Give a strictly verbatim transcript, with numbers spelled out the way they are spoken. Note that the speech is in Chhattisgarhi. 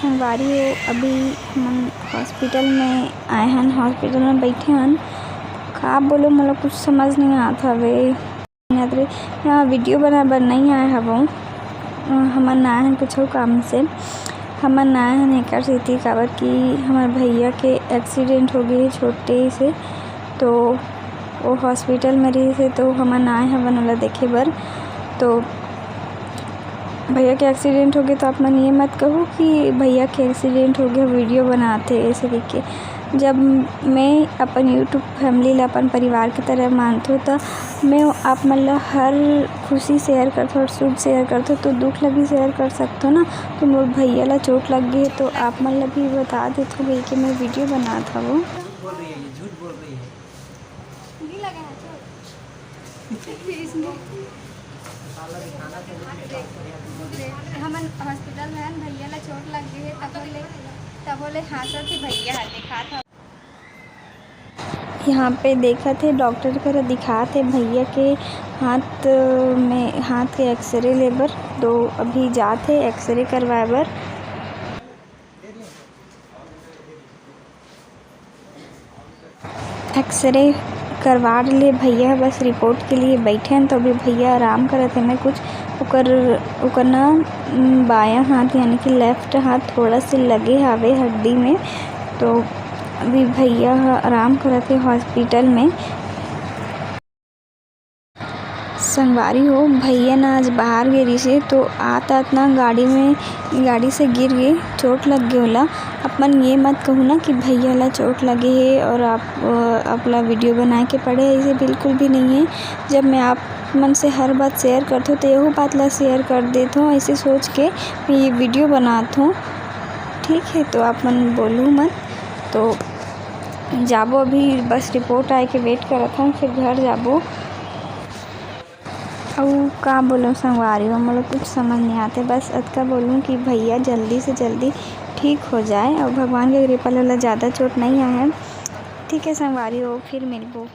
संगवारी हो, अभी हमन हॉस्पिटल में आए हन, हॉस्पिटल में बैठे हन। का बोलो, मोला कुछ समझ नहीं आत हवे। यहाँ वीडियो बनाए बर नहीं आए हवो, हमन आए हन कुछ काम से। हमन आए हन एकर सेती, काबर कि हमर भैया के एक्सीडेंट हो गए छोटे से, तो वो हॉस्पिटल में रहिस हे, तो हमन आए हवन ओला देखे बर। तो भैया के एक्सीडेंट हो गए, तो आप मन ये मत कहो कि भैया के एक्सीडेंट हो गया, वीडियो बनाते ऐसे करके। जब मैं अपन यूट्यूब फैमिली ला अपन परिवार की तरह मानथों, तो मैं आप मन ला हर खुशी शेयर करथों, हर सुख शेयर करथों, तो दुख ला भी शेयर कर सकथों ना। तो मोर भैया ला चोट लग गई है, तो आप मन ला भी बता देथों भाई कि मैं वीडियो बनात हवों। बोल रही है, ये झूठ बोल रही है। नहीं लगा है चोट। इसमें हमन हॉस्पिटल में हन, भैया ला चोट लग गई है, तब ले, तब ले हाँसत हे भैया, दिखात हे। यहाँ पे देखत हे डॉक्टर करा दिखात हे भैया के हाथ में, हाथ के एक्सरे ले बर, तो अभी जात हे एक्सरे करवाए बर। एक्सरे करवा ले भैया, बस रिपोर्ट के लिए बैठे हैं। तो अभी भैया आराम करत हे ना कुछ, ओकर, ओकर ना, उम, बायां हाथ यानी कि लेफ्ट हाथ थोड़ा से लगे हावे हड्डी में, तो अभी भैया ह आराम करत हे हॉस्पिटल में। संगवारी हो, भैया ना आज बाहर गे रहिसे, तो आत आत ना गाड़ी में, गाड़ी से गिर गे, चोट लग गे ओला। अपन ये मत कहू ना कि भैया ला चोट लगे हे और आप, अ, आप ला वीडियो बनाए के पड़े, ऐसे बिल्कुल भी नहीं है। जब मैं आप मन से हर बात शेयर करथों, तो यहू बात ला शेयर कर देथों, ऐसे सोच के मैं ये वीडियो बनात हूँ। ठीक है, तो आप मन बोलू मत। तो जाबो, अभी बस रिपोर्ट आए के वेट करत हन, फिर घर जाबो। अउ का बोलूं संगवारी हो, मोला कुछ समझ नहीं आते। बस अतका बोलूं कि भैया जल्दी से जल्दी ठीक हो जाए और भगवान के कृपा ले ओला ज़्यादा चोट नहीं आए। ठीक है संगवारी हो, फिर मिलबो।